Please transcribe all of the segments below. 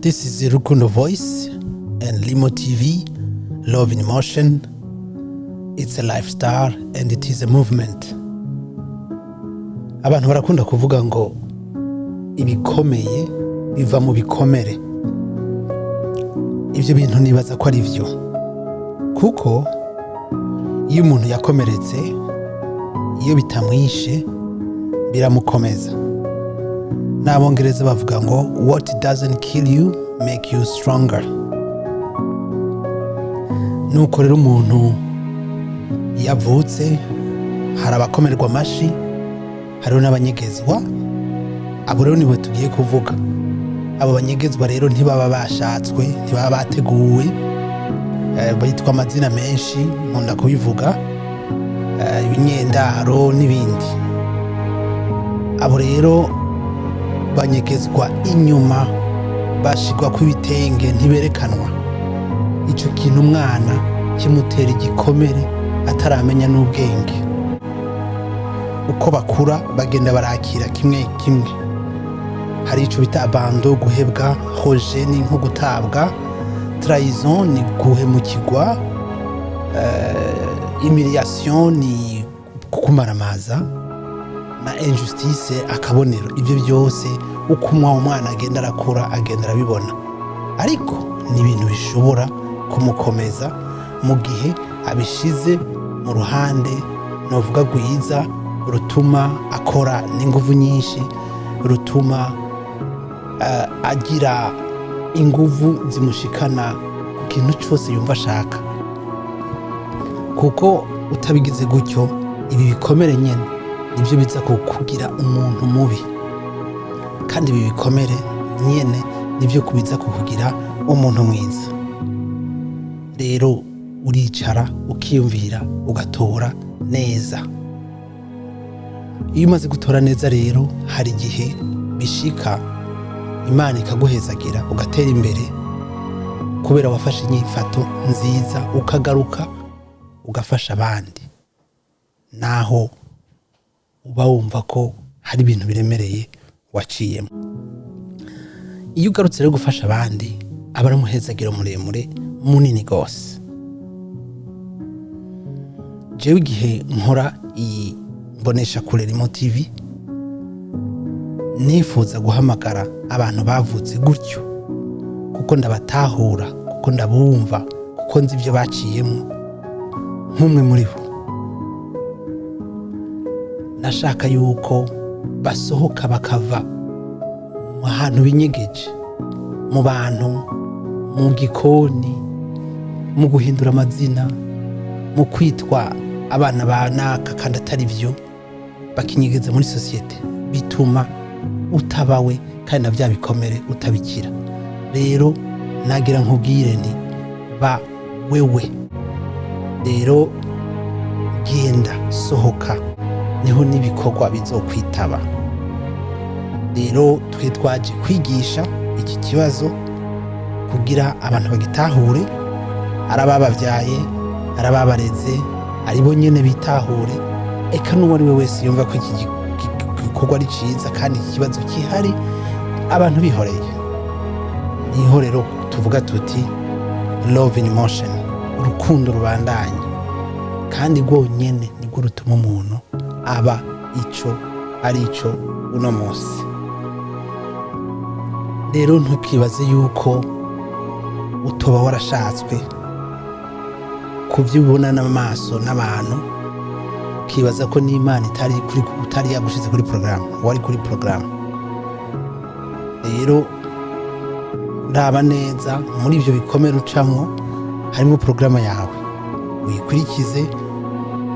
This is the Rukundo Voice and Limo TV, Love in Motion. It's a lifestyle and it is a movement. Abantu barakunda kuvuga ngo ibikomeye biva mu bikomere. Ibyo bintu nibaza ko ari byo, kuko iyo umuntu yakomeretse, iyo bitamwishe biramukomeza. N'Abongereza bavuga ngo "What doesn't kill you make you stronger." Nuko rero umuntu iyo avutse, hari abakomerwa amashi, hariho n'abanyegezwa. Abo rero nibo tugiye kuvuga. Abo banyegezwa rero ntibaba bashatswe, ntibaba bateguwe. Bitwa amazina menshi, nkunda kubivuga, ibinyendaro n'ibindi. Abo rero banyegezwa inyuma, bashigwa ku ibitenge, ntiberekanwa. Icyo kintu umwana kimutera igikomere ataramenya n'ubwenge. Uko bakura bagenda barakira kimwe kimwe. Hari icyo bita abandon, guhebwa; rejet ni nko gutabwa; trahison ni guhemukirwa; humiliation ni kukumaramaza, na injustice, akabonero. Ibyo byose uko umwana agenda arakura, agenda arabibona, ariko ni ibintu bishobora kumukomeza mu gihe abishize mu ruhande novuga rwiza, rutuma akora n'inguvu nyinshi, rutuma agira inguvu zimushikana ku kintu cyose yumva ashaka. Kuko utabigize gutyo, ibi bikomere nyine nibyo biza kukugira umuntu mubi, kandi ibi bikomere nyene nibyo kubiza kukugira umuntu mwiza. Rero uricara ukiyumvira, ugatora neza. Iyo umaze gutora neza rero, hari igihe bishika Imana ikaguhezagira, ugatera imbere kubera wafashe inyifato nziza, ukagaruka ugafasha abandi, naho uba wumva ko hari ibintu biremereye waciyemo. Iyo ugarutse rero gufasha abandi, aba ari umuhezagiro muremure, munini rwose. Jewe igihe nkora iyi mbonesha kure Rimo TV, nifuza guhamagara abantu bavutse gutyo, kuko ndabatahura, kuko ndabumva, kuko nzi ibyo baciyemo nk'umwe muri bo. Nashaka yuko basohoka, bakava mu hantu binyegeje, mu bantu, mu gikoni, mu guhindura amazina, mu kwitwa abana ba naka kandi atari byo, bakinyegeza muri sosiyete. Bituma utabawe kandi na bya bikomere utabikira. Rero nagira nkubwire nti ba wewe. Rero genda, sohoka, niho n'ibikorwa bizokwitaba. Rero twe twaje kwigisha iki kibazo kugira abantu bagitahure, ari abababyaye, ari ababareze, ari bo nyine bitahure, eka n'uwo ari we wese yumva ko iki gikorwa ari cyiza kandi iki kibazo gihari abantu bihoreye. Niho rero tuvuga tuti "Love in motion", urukundo rubandanya, kandi rwonyene nibwo rutuma umuntu aba ico ari ico uno munsi. Rero ntukibaze yuko utoba warashatswe ku byo ubona n'amaso n'abantu, ukibaza ko n'Imana itari kuri, utari yagushize kuri porogaramu, wari kuri porogaramu. Rero raba neza muri ibyo bikomere ucamwo, harimo porogaramu yawe, uyikurikize,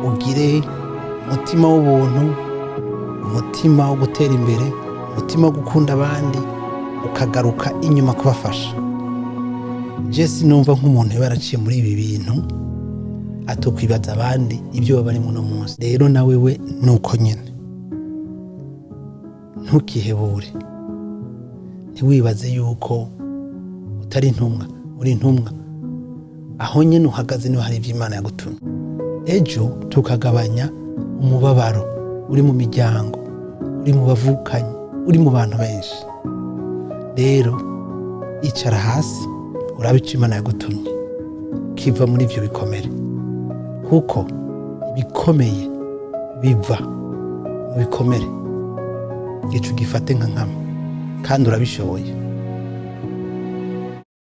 ugire umutima w'ubuntu, umutima wo gutera imbere, umutima wo gukunda abandi, ukagaruka inyuma kubafasha. Je sinumva nk'umuntu yaba yaraciye muri ibi bintu atokwibaza abandi ibyo baba barimo uno munsi. Rero nawe we nuko nyene, ntukihebure, ntiwibaze yuko utari intumwa. Uri intumwa. Aho nyene uhagaze niho hari ibyo Imana yagutumye. Ejo tukagabanya umubabaro uri mu miryango, uri mu bavukanyi, uri mu bantu benshi. Rero Icara hasi urabe icyo Imana yagutumye kiva muri ibyo bikomere, kuko ibikomeye biva mu bikomere. Ico gifate nka nkama, kandi urabishoboye.